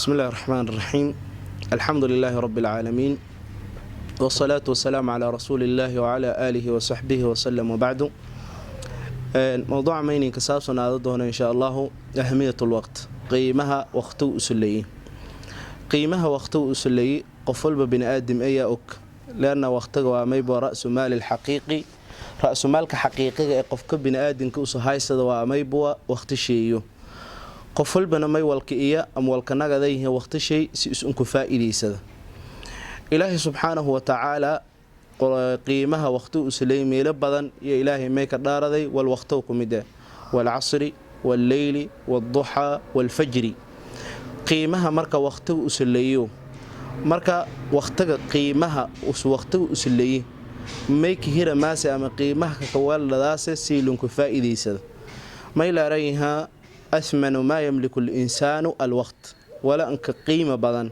بسم الله الرحمن الرحيم، الحمد لله رب العالمين، والصلاة والسلام على رسول الله وعلى آله وصحبه وسلم، وبعد. Mowduuca mayninka saabsanaada doona insha Allahu أهمية الوقت, qiimaha waqtigu usuleeyey. Qiimaha waqtigu usuleeyey qof walba bini aadim ayaa og, leanna waqtiga waa maybo رأس المال الحقيقي, ra-sumaalka xaqiiqiga ee qofka bini aadamka usu haysada waa maybuwa waqti sheeyo. Qof walbana may walka iya ama walka nagada yihiin waqti shay si is-unku faa-iideysada. Ilaahay subxaanahu watacaala qiimaha waqti usuleeyey meelo badan iyo Ilaahay may ka dhaaraday wal waqto ku mid ah: والعصر والليل والضحى والفجر. Qiimaha marka waqtiga usuleeyo, marka waqtiga qiimaha waqtiga usuleeyey may kahira maase ama qiimaha kakawaaladaase siilunku faa-iideysada. May laarayihaa أثمن ما يملك الإنسان الوقت. Wala anka qiimo badan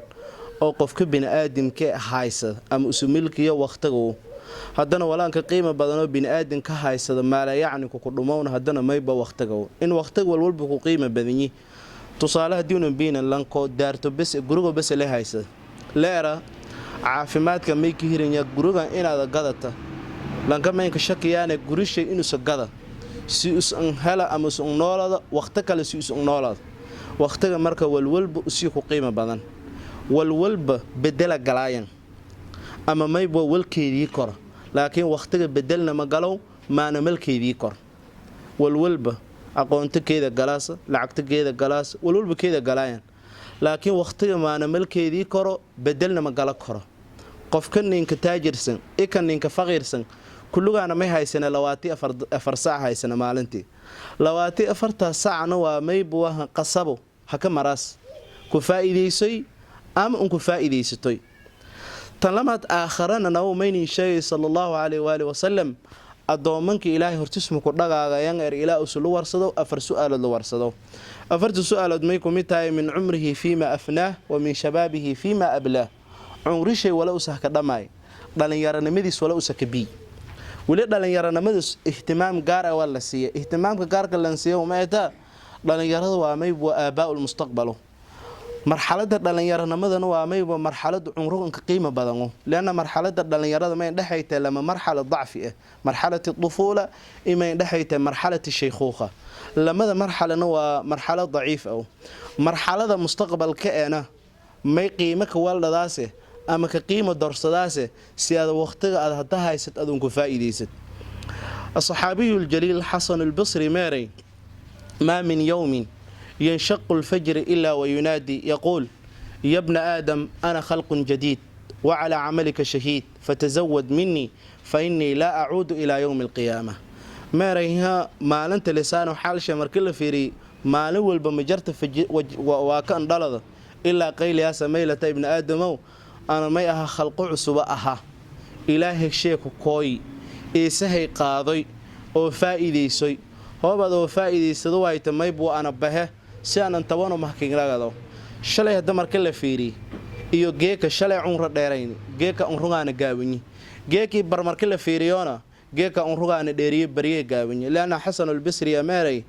oo qofka bini-aadamka haysada ama usumilkiyo waqtigu, haddana walaanka qiimo badanoo bini-aadam ka haysada maala yacni kukudhumowna, haddana mayba waqtiga in waqtiga walwalba ku qiimo badanyi. Tusaale, hadiuna biina lanko daarto bes, gurigo bes le haysada, leera caafimaadka may ka hiranya gurigan inaad gadata. Lanka maynka shakiyaane gurishay inuusa gada si us-an hela ama us-un noolada waqti kale, si us-un noolada waqtiga. Marka walwalba usii ku qiimo badan, walwalba bedela galaayan ama mayba walkeedii koro, laakiin waqtiga bedelna ma galow maana malkeedii kor. Walwalba aqoonto keeda galaasa, lacagto keeda galaasa, walwalba keeda galaayan, laakiin waqtiga maana malkeedii koro, bedelna ma galo koro. Qofka ninka taajirsan ika ninka faqiirsan kullugaana may haysana 24 saac haysana maalintii. 24-taa saacna waa maybuwaha qasabo haka maraas ku faa'iidaysay ama unku faa'iidaysatoy. Tan lamaad, aakharana nabu maynin sheegay sala Allahu calayh waali wasalam: addoomanka Ilaahay hortismu ku dhagaagayan er ilaa usu lu warsado afar su-aalood la warsado. Afarta su-aalood may kumid tahay: من عمره فيما أفناه ومن شبابه فيما أبلاه. Cumrishay wala usah ka dhammaay, dhalinyaronimadiis wala usa ka biy. Weli dhalinyaronimadiis ihtimaam gaar ah waa la siiya. Ihtimaamka gaarka lan siiya uma etaa dhalinyarada waa mayb waa آباء المستقبل. Marxalada dhallinyaronimadana waa mayba marxalada cumruganka qiimo badano, leanna marxalada dhalinyarada may dhexaytahay lama marxala dacfi ah, مرحلة الطفولة, imay dhexaytahay مرحلة الشيخوخة. Lamada marxalana waa marxalo daciif ah. Marxalada mustaqbalka eena may qiimo ka waldhadaase ama ka qiimo dorsadaase si aad waqtiga aad hada haysad adunku faa'iidaysad. الصحابي الجليل حسن البصري meeray: ما من يوم ينشق الفجر إلا وينادي يقول: يا ابن آدم، أنا خلق جديد وعلى عملك شهيد، فتزود مني فإني لا أعود إلى يوم القيامة. Meerayha maalinta lisaano xaalsha markii la fiiriyey, maalin walba majarta waa kan dhalada ilaa qayliyaasa maylata: ibni aadamow, ana may aha khalqo cusuba ahaa, Ilaahay sheeku kooyi eesahay qaadoy oo faa'iidaysoy. Hoobaad oo faa'iidaysado waayta maybuu ana bahe si aanan tabano mahkinlagado. Shalay hadda marka la fiiriy iyo geeka, shalay cunro dheerayni, geeka unrugaana gaawanyi. Geekii bar marka la fiiriyoona, geeka unrugaana dheeriye, baryee gaawanyi. Leanna Xasanulbisri meeray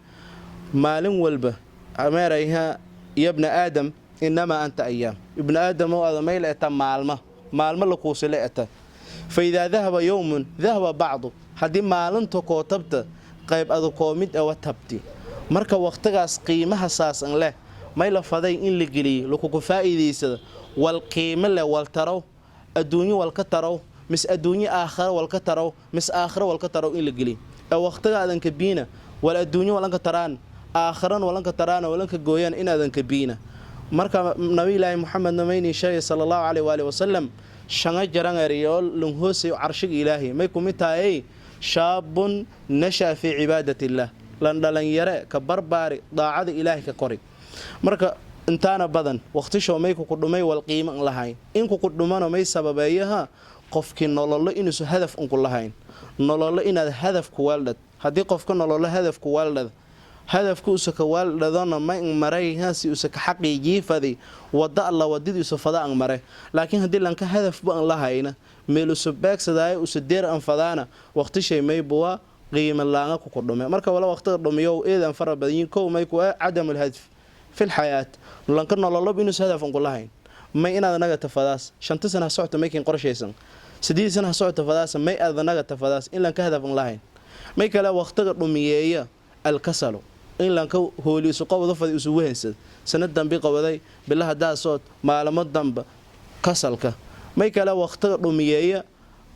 maalin walba meerayha: يا ابن آدم، إنما أنت أيام. Ibnu aadam oo ada mayla eta maalma, maalmo la kuusila eta. فإذا ذهب يوم ذهب بعضك. Haddii maalinta kootabta qayb adu koo mid awa tabti. Marka waqtigaas qiimaha saasan leh may la faday in la geliyo lakuku faa'iidaysada wal qiimo leh, wal tarow adduunyo walka tarow, mis adduunyo aakharo walka tarow, mis aakharo walka tarow in la geliyo ee waqtigaadan ka biina wal adduunyo walanka taraan, aakharan walanka taraana, walanka gooyaan inaadan ka biina. Marka Nabilaahi Moxamedna mayni sheegay sala Allahu caleyh waali wasalam: shanga jaran eriyool lunhoosay carshiga Ilaahay may kumid tahay شاب نشأ في عبادة الله, lan dhalinyare ka barbaari daacada Ilaahay ka kori. Marka intaana badan waqtisho may kuku dhumay wal qiimo an lahayn. In kuku dhumana may sababeeyaha qofkii nololo inuusan hadaf unku lahayn. Nololo inaad hadaf ku weeldhad, haddii qofka nololo hadaf ku weeldhad, hadafka usa ka weeldhadona ma in maray si usa ka xaqiijii fadi wada alla wadadiisu fada an mare. Laakiin haddii lanka hadafba an lahayna, meel usa beegsadaayo usa deer an fadaana, waqtishay maybuwa qiimo laanga kuku dhume. Marka wala waqtiga dhumiyo eedan fara badanyiin. Kow, may ku عدم الهدف. Fil xayaat lanka nololob inuus hadaf an kulahayn. May inaad naga tafadaas 5ta sana ha socota, may kin qorshaysan 8 sana ha socota fadaas, may aad naga tafadaas in lanka hadaf an lahayn. May kale waqtiga dhumiyeeya? Alkasalu, in lanka hooli isu qabado fadi, isu wehansad sanad dambi qabaday, bilaha daasood, maalmo damba kasalka. May kale waqtiga dhumiyeeya?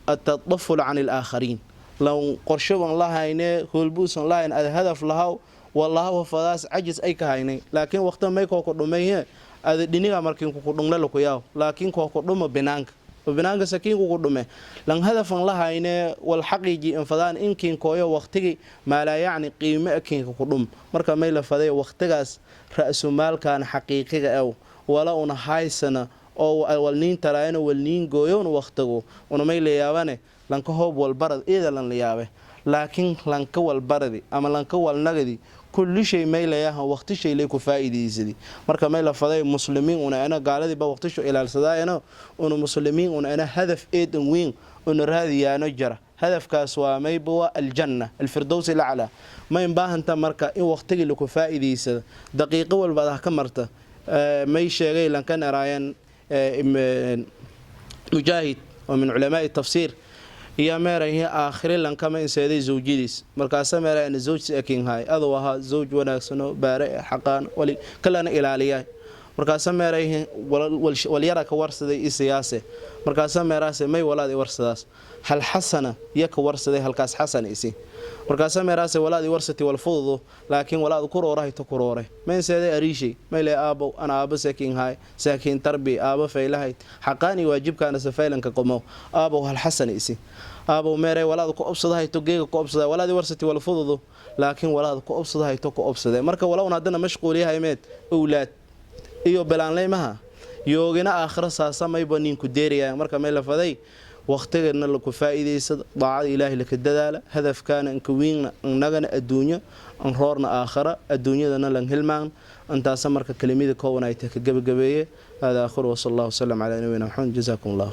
Atadaful can alaakhariin. Lan qorsho ban lahayne, hoolbuusan lahayn, ad hadaf lahaw wallaha fadaas cajis ay ka haynay, laakiin waqtiga may koo ku dhumayhe? Ada dhiniga markiin kuku dhungle laku yaaw, laakiin koo ku dhumo binaanka, binaanka sakiin kuku dhume. Lan hadafan lahayne, wal xaqiiji infadaan inkiin kooyo waqtigi maalaa yacni qiime kiinka ku dhum. Marka may la faday waqtigaas ra-sumaalkan xaqiiqiga ew wala una haysana oo walniin taraayana walniin gooyon waqtigu una. May la yaabane lanka hoob walbarad iyada lan la yaabe, laakiin lanka walbaradi ama lanka walnagadi kulli shay may layaha waqti shay lay ku faa'iidaysadi. Marka may la faday muslimiin una ana gaaladiiba waqtisho ilaalsadaayana, una muslimiin una ana hadaf eedan weyn una raadiyaano jara. Hadafkaas waa mayba? Waa aljanna alfirdows ilaclaa. Ma inbaahanta marka in waqtigii laku faa'iidaysado, daqiiqo walba adah ka marta. May sheegay lankan eraayan Mujaahid oo min culamaai tafsiir iyo meerahi aakhiri lankama inseeday zawjadiis. Markaasa meerayana zawjsi akinhaay aduu ahaa zawj wanaagsano baare xaqaan wali kalena ilaaliyaay. Markaasa meerayhi walyara ka warsaday isiyaase. Markaasa meeraase may walaad i warsadaas hal xasana iyo ka warsaday halkaas xasan isi. Markaasa meeraase walaad i warsati wal fududu, laakiin walaad ku roorahayto ku roore maynseeday ariishay. Mayle aabow ana aabo saakiin haay, saakiin tarbi, aabo faylahayd, xaqaani waajibkaana safaylanka qomo. Aabow hal xasan isi. Aabow meeray walaad ku obsadahayto geega ku obsada. Walaad i warsati wal fududu, laakiin walaad ku obsadahayto ku obsade. Marka walowna haddana mashquuliyahay meed owlaad iyo bilaanleymaha yoogina aakhiro saasamayba ninku deeraya. Marka may la faday waqtigana laku faa'iidaysado, daacada Ilaahay laka dadaala, hadafkaana inka wiingna innagana adduunyo an roorna aakhara, adduunyadana lan hilmaan. Intaasa marka kelimada kooban ay tahay ka gebagabeeye. Hada aakhiru, wasala allahu wasalam calaa nabiyina Maxamed. Jazaakum allah.